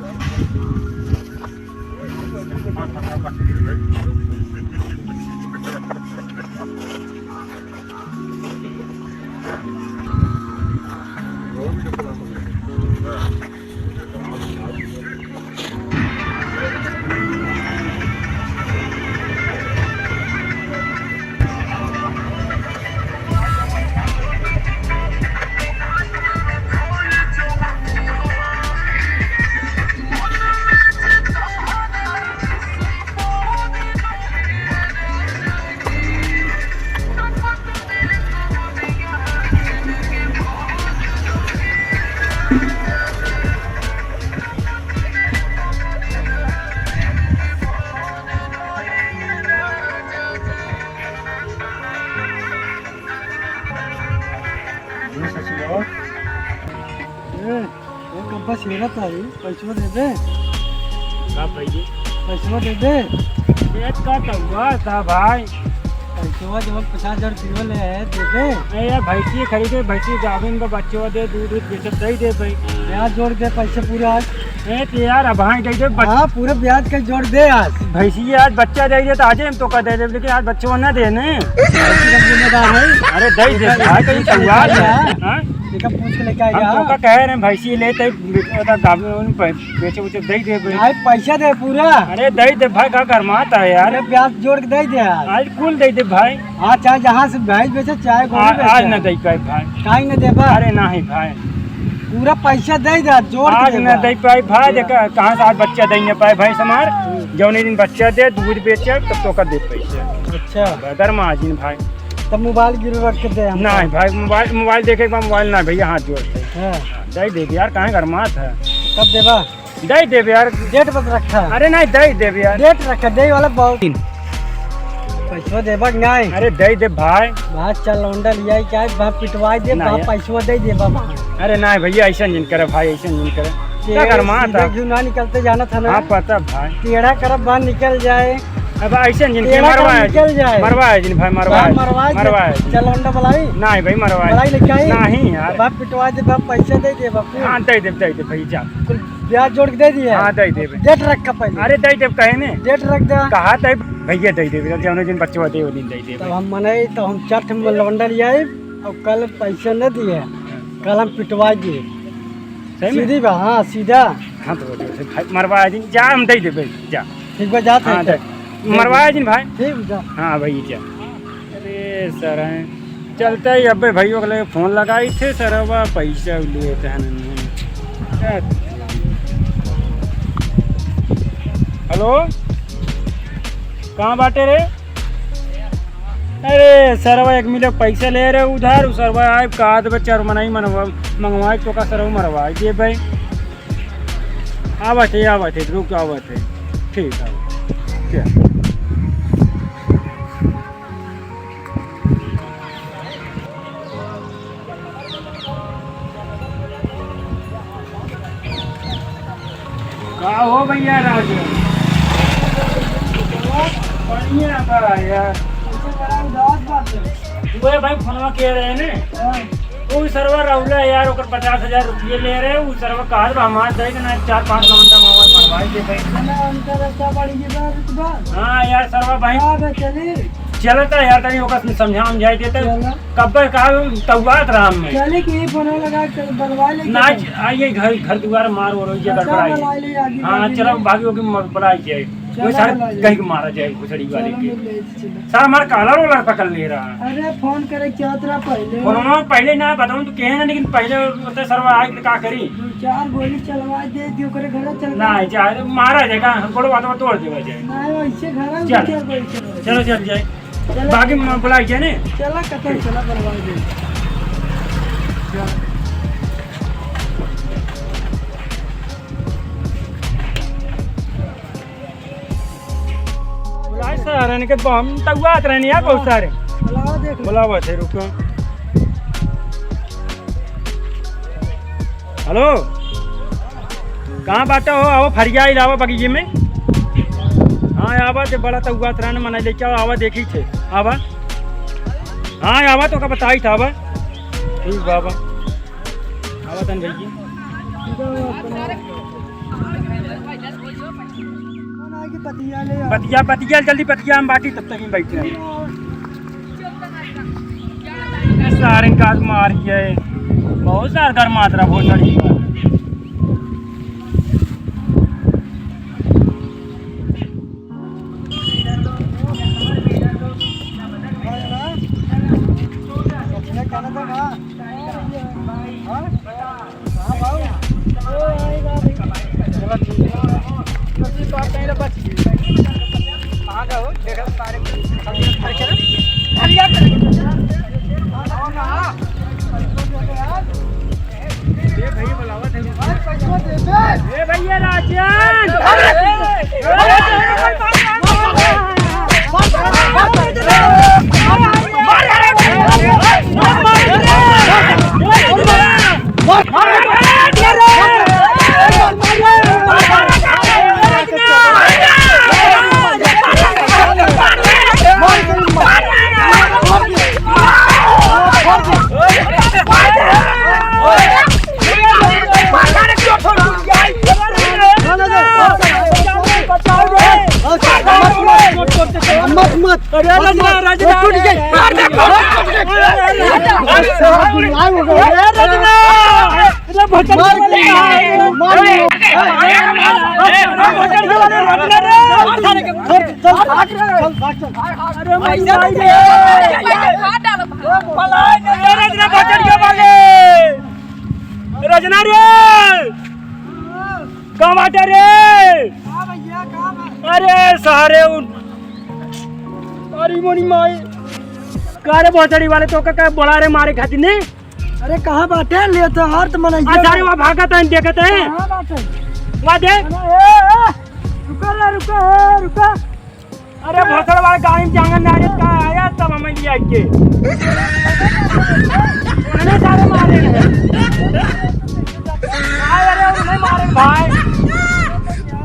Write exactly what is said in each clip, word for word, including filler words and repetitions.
ए, ए, कब्बा से हेरत आई, पैसवा दे दे। का भैया? पैसवा दे दे। ए, का कौआ था भाई? पैसवा जवन पचास हजार दियो ले है, दे दे। ए यार, भैंसी खरीदे, भैंसी गाभिन बा, बच्चवा दे, दूध, दूध बेचत दे दे भाई। ब्याज जोड़ दे, पैसे पूरे आज। ए, तो यार, अब हाँ, दे दे, बच- हाँ, पूरे ब्याज का जोड़ दे आज। भैंसी आज बच्चा दे दे, तो आज हम तो का दे दे, लेकिन आज बच्चवा ना दे ने। भैंसी का जिम्मेदार है। अरे, दे दे, देखा, भाई, कहीं पूछ के कौआ लेके है। आया। हाँ? देखा, पूछ के लेके हम आया। तो का कह रहे हैं, भैंसी ले, तो ओता गाभिन पे-, बेचे उचे दे दे भाई। भाई, पैसा दे पूरा। अरे, दे दे भाई, का गरमात है यार। अरे, ब्याज जोड़ के दे दे आज। आज कुल दे दे भाई। हाँ, चाहे जहाँ से भैंस बेचे, चाहे गोरू आ-, बेचे। आज न दे पाए भाई। काहे न देबा? अरे, नहीं भाई। पूरा पैसा दे दे, जोड़ के आज देबा। न दे पाए भाई, पूरा। देखा, कहाँ से आज बच्चा दे न पाए भाई हमार। हम्म। जौने दिन बच्चा दे, दूध बेचे, तब तो का दे पैसे। अच्छा। बदर माजिन भाई। तब मोबाइल गिरवी रख के दे हमको। नहीं भाई, मोबाइल, मोबाइल देखे के बाद मोबाइल ना भैया, हाथ जोड़ते। हाँ। दे दे यार, काहे गरमात है? कब देबा? दे देबे यार। डेट बस रखा। अरे नहीं, दे देबे यार। डेट रखा, दे वाला बहुत दिन। पैसवा देबा कि नहीं? अरे दे दे भाई। भाई चल लौंडा लिया ही क्या है? भाई पिटवाई दे, ना भाई यार। पैसवा दे देबा भाई। अरे नहीं भैया, ऐसा नहीं करे भाई, ऐसा नहीं करे। क्या टेढ़ा गरमात सीधा है? क्यों ना निकलते जाना था ना? हाँ, पता भाई। टेढ़ा करब बाहर निकल जाए। अब ऐसे जिनके टेढ़ा मरवा करब है, निकल जाए। मरवा है जिन भाई, मरवा बाप है, मरवा है। मरवा है। चल लौंडा बुलाई। नहीं भाई, मरवा है। बुलाई लेके आई। नहीं यार। बाप पिटवा दे, बाप पैसा दे दे बापू। हाँ, दे दे, दे दे भाई, जा। कुल ब्याज जोड़ के दे दिया। हाँ, दे देबे। डेट रख के पहले। अरे, दे देब, कहे ने। डेट रख दे। कहा दे, भैया दे देबे, जौने दिन बच्चवा दे, वो दिन दे देबे। तब हम मने, तो हम चार ठे लौंडा ले आए, और कल पैसा न दिए, कल हम पिटवा दिए। सही में? सीधी बा, हाँ, सीधा। हाँ, तो भाई, मरवा दिन, जा, हम दे देबे, जा। ठीक बा, जात हाँ, है दे। मरवा दिन भाई। ठीक, जा। हाँ भाई, जा। अरे सर, हैं। चलते ही अबे भइयो के लगे फोन लगाई थे, सरवा पैसा लिए थे। हेलो, कहाँ बाटे रे? अरे सरवा, एक मिले पैसा ले रहे उधार, उ सरवा आए का दे चार मनई मनवा मंगवाए तो का सरवा मरवाए दे भाई। आवत है, आवत है, रुक, आवत है। ठीक है, क्या? का हो भैया राज? बढ़िया बा यार। उहे भाई फोनवा किहे रहे ने। हाँ। उ सरवा रउला यार, ओकर पचास हजार रुपये ले रहे, उ सरवा कहत बा हमार दे के ना चार पाँच घंटा मोबाइल मरवाई दे भाई। ना, उनका रास्ता बढ़ गया बा, रुक बा। हाँ यार, सरवा भाई। हाँ बे, चली। चलता यार, तनी ओकर समझा समझाई देता। चला। कब्बे का तौआत रहा हम में। चली कि ये फोन लगा के बलवा ले ना, के। आइए घर, घर दुआर मार और ये अच्छा, गड़बड़ाई। बलवा ले, आगे हाँ, बाकी चलो में। भागी होके मर-, बलाई जाए। चलो, वही सारे बलवा ले। कहीं के मारा जाए, घुसड़ी वाले चलो, के। मिल जाए। साला हमार कॉलर वॉलर पकड़ ले रहा। अरे फोन करे क्या तेरा पहले? फोन में पहले ना बताऊं तो कहे ना, लेकिन पहले होते सरवा आए तो का करी? दो चार गोली चलवा दे, दियो करे घर चल। ना जाए, मारा जाए का, हमको बात में तोड़ देवा जाए। ना, वैसे घर में चल। क्या कोई चल। चलो चल जाए। चलो। बाकी में बुलाई जाए ने। चला कतई चला, बुलवा दे। बुलाए सर, इनके बम तौआत रहनी है बहुत सारे। बुलाओ, देख लो। बुलावा थे, रुको। हेलो, कहाँ बाटे हो? आओ, फरिया ही लावा बगीचे में। हाँ, आवा, जे बड़ा तौआत रहने, मना लेके आओ, आवा, देखी थे, आवा। हाँ, आवा, तो का बताई था, आवा। ठीक, बाबा। आवा तन भैया। कौन आए कि बतिया ले यार। बतिया, बतिया, जल्दी बतिया, हम बाटी तब तक ही बैठे हैं। ए, सारे का आज मार गए, बहुत सारा घर मात्रा बहुत सारी। हाँ, भाई। चलो, ठीक है। तो फिर बात नहीं, बस। कहाँ का हो? देखो, सारे घर के ना। अरे यार, ए भैया, बुलावा थे। ए भैया, राजन! अरे! मत, मत। अरे रजना, रजना। टूट गई। अरे रजना। अरे भटक गया। मार, मार। अरे भटक गया, अरे रजना रे। चल, चल, चल, चल। अरे मर जाएंगे। पलाए नहीं, अरे रजना भटक गया वाले। रजना रे। का बाटे रे? का भैया, का बा? अरे सारे उन-, अरे मोनी माई। का रे भोसड़ी वाले, तो का, का बोला रे मारे खातिर ने? अरे कहाँ बाटे? ले तो हार तो मनइया आ सारे बा। वहाँ भागत हैं, देखत हैं। कहाँ बाटे? वहाँ दे। अरे, ए, ए, रुका रे, रुका, ए, रुका। अरे भोसड़ वाले गाड़ी में जांगन ना आए, कहाँ आया तब हमें लिया के। उन्होंने सारे मारे हैं। अरे उन्हें मारे भाई।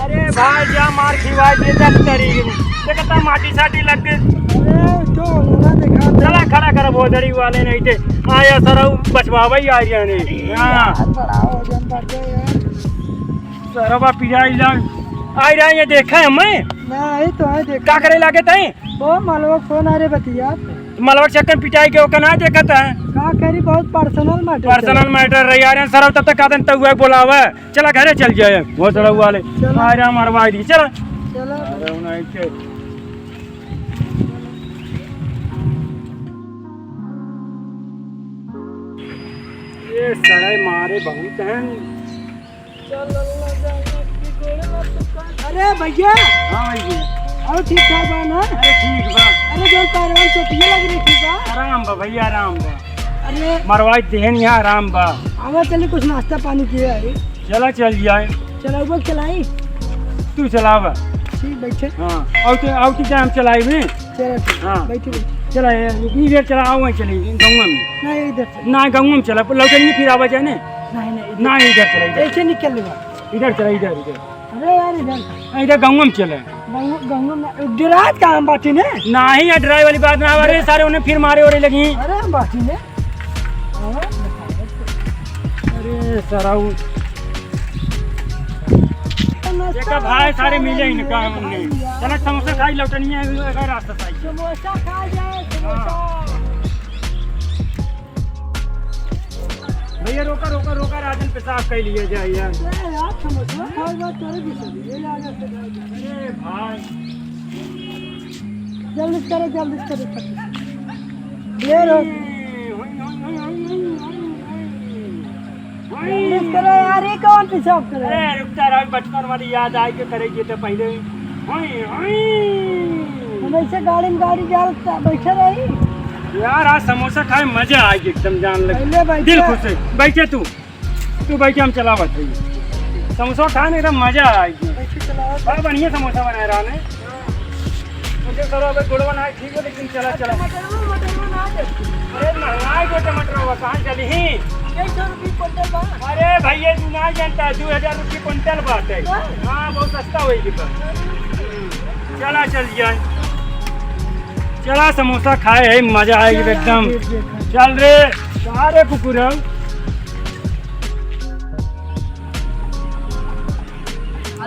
अरे भाई, जा मार खिवाए दे, दस तारीख में। देखता माटी साटी लग गई। अरे, तो होना देखा। चला खड़ा कर भोसड़ी वाले नहीं थे। आया सरऊ बचवावे ही आ रहे हैं। हाँ। यार, बड़ा वजन बढ़ गया यार। सरवा पिराई लाग। आई रहा ये देखा है मैं। ना, आई तो है देखा। का करे लागे तई? ओ, मलवा फोन आ रे बतिया। मलवा चक्कर पिटाई के ओका ना देखत है। का करी, बहुत personal matter personal matter रही यार, सरवा तब तक का दिन तउआ बोलावे। चला घरे चल जाए, वो सरवा वाले। चला। आ रहा मरवाई दी, चला। चला। अरे उन्हें के ये सड़े मारे बहुत हैं। चल अल्लाह जाने की गोड़े में तो कर। अरे भैया। हाँ भैया। और ठीक ठाक बा ना? अरे ठीक बा। अरे जो पैरवा में चोटिया लग रही थी बा? आराम बा भैया, आराम बा। अरे। मरवाई देहन यहाँ आराम बा। आवा चली कुछ नाश्ता पानी किया है। चला चल जाए। चला वो चलाई। तू चलावा। ठीक बैठे। हाँ। और तो, और तो जाए हम चलाई में। चला ठीक। हाँ। बैठी, बैठी। चला, ये, इधर चला, आओ, वहीं चले, गाँव में। नहीं, इधर चला। ना, गाँव में चला, लौटेंगे फिर आवा जाने। नहीं, नहीं, इधर। ना, इधर चला, इधर। ऐसे निकल लेगा। इधर चला, इधर, इधर। अरे यार, इधर। हाँ, इधर गाँव में चला। गाँव, गाँव में, डरात का हम बाटी ने? नहीं, ये डराए वाली बात ना, अरे सारे उन्हें फिर मारे ओरे लगी। अरे हम बाटी ने। अरे सराऊ। देखा भाई, सारे मिले इनका हमने। चला समोसा खाई लौटनी है, अगर रास्ता सही। समोसा खा जाए, समोसा। हाँ। भैया रोका, रोका, रोका, राजन पेशाब कर लिए जाए यार। अरे यार, समोसा खाए बाद तोरे भी सही, ये ला जा। अरे भाई। जल्दी करो, जल्दी करो। ये रो। जल्दी करो यार, ये कौन पेशाब करे? अरे रुकता रहो, बचपन वाली याद आई के करे ये तो पहले। हुई, हुई। हम ऐसे गाड़ी में गाड़ी जाल बैठे रही। यार आज समोसा खाए मजा आ गया एकदम जान लगे। पहले बैठे। दिल खुश है। बैठे तू। तू बैठे, हम चलावत है। समोसा खाने एकदम मजा आ गया। बैठे चलावत। बड़ा बढ़िया समोसा बनाए रहा ने। मुझे करो अबे गुड़वा ना ठीक हो, लेकिन चला, चला। टमाटर में, मटर में ना दे। अरे, महंगाई के टमाटर हुआ, कहाँ चली ही? डेढ़ सौ रुपये कुंटल बा। अरे भैया, तू ना जानता, दो हजार रुपये कुंटल बात है। हाँ? हाँ, बहुत सस्ता होई के बा। चला, चल जाए। चला, समोसा खाए है, मजा आएगी एकदम। चल रे, सारे कुकुर। आ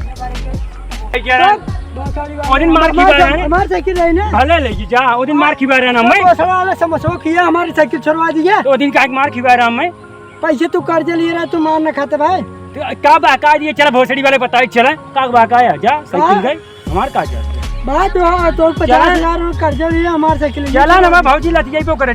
क्या रहा? ओ दिन मार खिबा रहा है। हमार साइकिल रही ना। भले ले जा, ओ दिन मार खिबा रहा ना मैं। समोसा वाला समोसा खिया, हमारी साइकिल छोड़वा दिया। तो ओ दिन काहे मार खिबा रहा मैं? पैसे तू कर्ज लिए रहा, तू मार न खाते भाई। तो का बा, का दिए? चला भोसड़ी वाले बताई, चला। का बा, का है? जा, साइकिल हाँ। गई, हमार का जा? बात हो, तो पचास हजार कर्ज लिए, हमार साइकिल लिए। चला ना, मैं भौजी लतियाई पे करे।